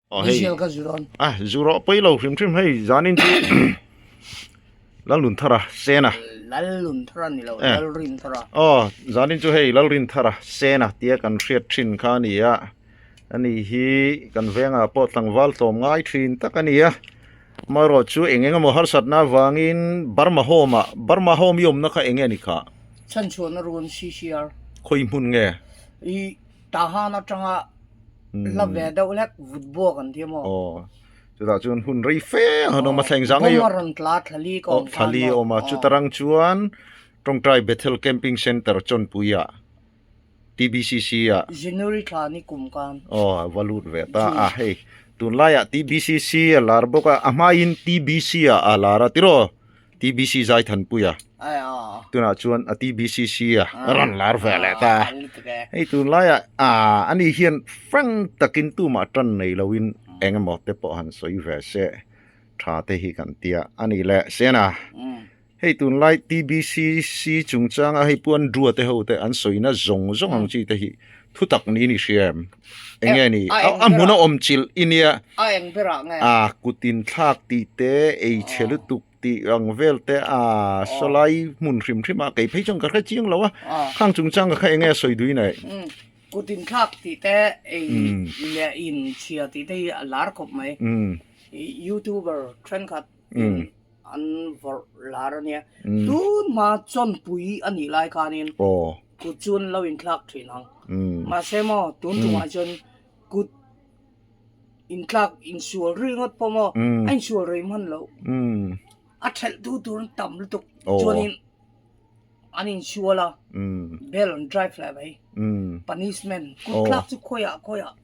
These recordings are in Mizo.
Aw hei Diesel ka zu dawn. A zu rawh pawi lo hrim hrim hei zanin chu Lalnunthara Sena. Lalnunthara ni lo Lalrinthara. Aw zanin chu hei Lalrinthara Sena tia kan hriat thin kha a ni a. Ani hi kan vengah pawh tlangval tlawm ngai thin tak a ni a. Amaherawh chu eng eng emaw harsatna avangin Burma Home ah Burma Home i awmna kha eng nge ni kha? Chhanchhuahna run CCR. Khawi hmun nge? I Tahan atanga hla ve deuh hlek vut buak an ti a maw? Aw, chutah chuan hun rei fe a han awm a, thleng zang ei. Bawm a rawn tla thlali ka awm khan maw? Thlali a awm a, chuta rang chuan Tawngtai Bethel Camping Centre Chawnpuiah TBCC ah. January thla ni kum khan. Aw, a va lut ve ta a, hei tunlaiah TBCC a lar bawk a, a hmain TBC ah a lar a tiraw? TBC Zaithanpuia tunah chuan a TBCC a rawn lar ve leh ta. Hei tunlaiah ah ani hian frank takin tumah tan nei loin eng emaw te pawh han sawi ve se tha te hi kan tia a ni leh Sena. Hei tunlai TBCC chungchanga hei puan Drua te ho te an sawina zawng zawng ang chi te hi thutak niin i hria em? Eng nge ni? A hmun a awm chilh i nia. A eng berah nge? A kut inthlak tih te, ei chhe lutuk tih ang vel te, a sawlai hmun hrim hrim a, kei phei chuan ka hre chiang lo a, khang chungchang ka kha eng nge a sawi dui nei? Kut inthlak tih te, ei leh in chhia tih te hi a lar khawp mai. Youtuber thenkhat in an vawrh lar a nia. Tun hma chawnpui a nih lai khanin kut chu an lo inthlak thin ang. Mahse maw tun tumah chuan kut inthlak insual ri ngawt pawh maw a insual rei hman loh. A thelh tu tur an tam lutuk chuanin an insual a, bell an drive leh mai. Punishment kut thlak chu khawiah khawiah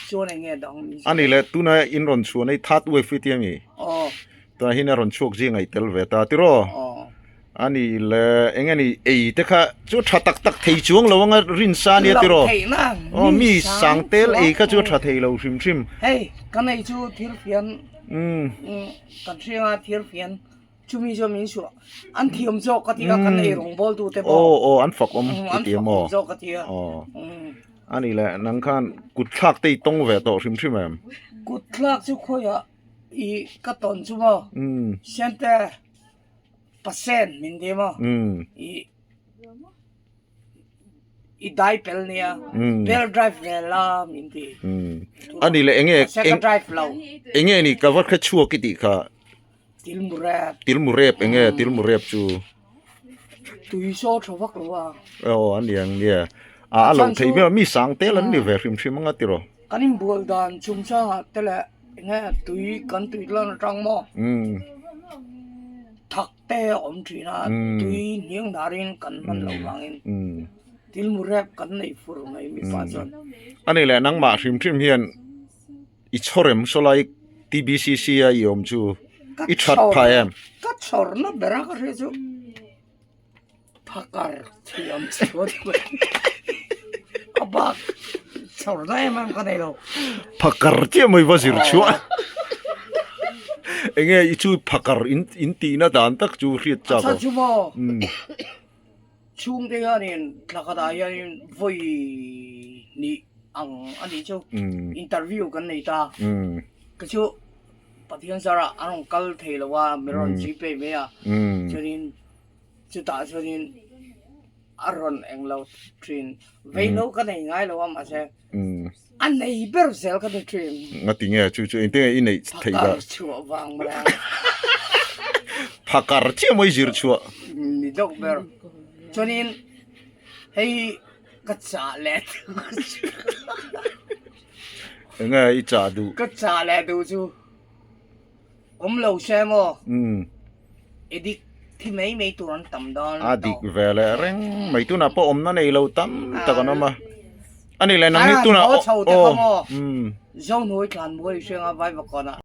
chuan eng nge dang min A ni le, tuna in rawn chhuah nei third wave i ti a mi? Tunah hian a rawn chhuak zing ngaih tel ve ta tiraw? A ni le, eng nge ni ei te kha chu tha tak tak thei chuang lo anga rinsa ania tiraw? Aw mi sang tel ei kha chu a tha thei lo hrim hrim. Hei kan ei chu thirfian kan hrianga thirfian Chumi chu min suah an thiam zawk ka ti a kan ei rawngbawl tu te pawh. Aw aw an fak awm i ti maw? An fak awm zawk ka ti a. Aw a ni le nang khan kut thlak te i tawng ve tawh hrim hrim em? Kut thlak chu khawiah i ka tawn chu maw? Siante pasent min ti maw? I I dai pel nia bell drive ve la min ti. A ni le enge ka drive lo. Enge ni ka va hre chhuak i tih kha. Tilmurep. Tilmurep enge tilmurep chu. Tui saw tha vak lo a. Aw a niang nia. A a lo thei ber mi sang tel an ni ve hrim hrim anga tiraw. Kan inbual dan chungchangah te leh enge tui kan tui lan atang maw. Thak te a awm thin a tui hniang hnarin kan hman loh vangin tilmurep kan nei fur mai mipa chuan. A ni leh nangmah hrim hrim hian. I chhawrem sawlai TBCC a i awm chu i that phah em? Ka chhawrna ber a ka hria chu phakar thiam chu a ni mai. A bak chhawrna em em ka nei lo. Phakar chiah mai va zir chhuah. Enge i chu phakar in tihna dan tak chu hriat chak aw. A chu maw chhungte hianin thla khatah hianin vawi hnih ang a nih chu interview kan nei ta ka chu Pathian zarah an rawn kal thei lo a mi rawn zui pei mai a chuanin chutah chuanin a rawn eng lo thin vei lo ka nei ngai lo a mahse a nei ber zel ka ni thin. Nga ti nge chu chu engtin nge i neih theih dah? Phakar chhuah vang mai a. Phakar chiah maw i zir chhuah? Ni deuh ber chuanin hei Ka chah leh duh chu. Enge i chah duh? Ka chah leh duh chu awm lo se maw? I dik thi mai mai tur an tam dawn A dik ve leh reng mai tunah pawh awmna nei lo tam tak an awm a. A nih leh nang hi tunah aw. Zo hnuai thlan mual i hriang a Vaivakawnah.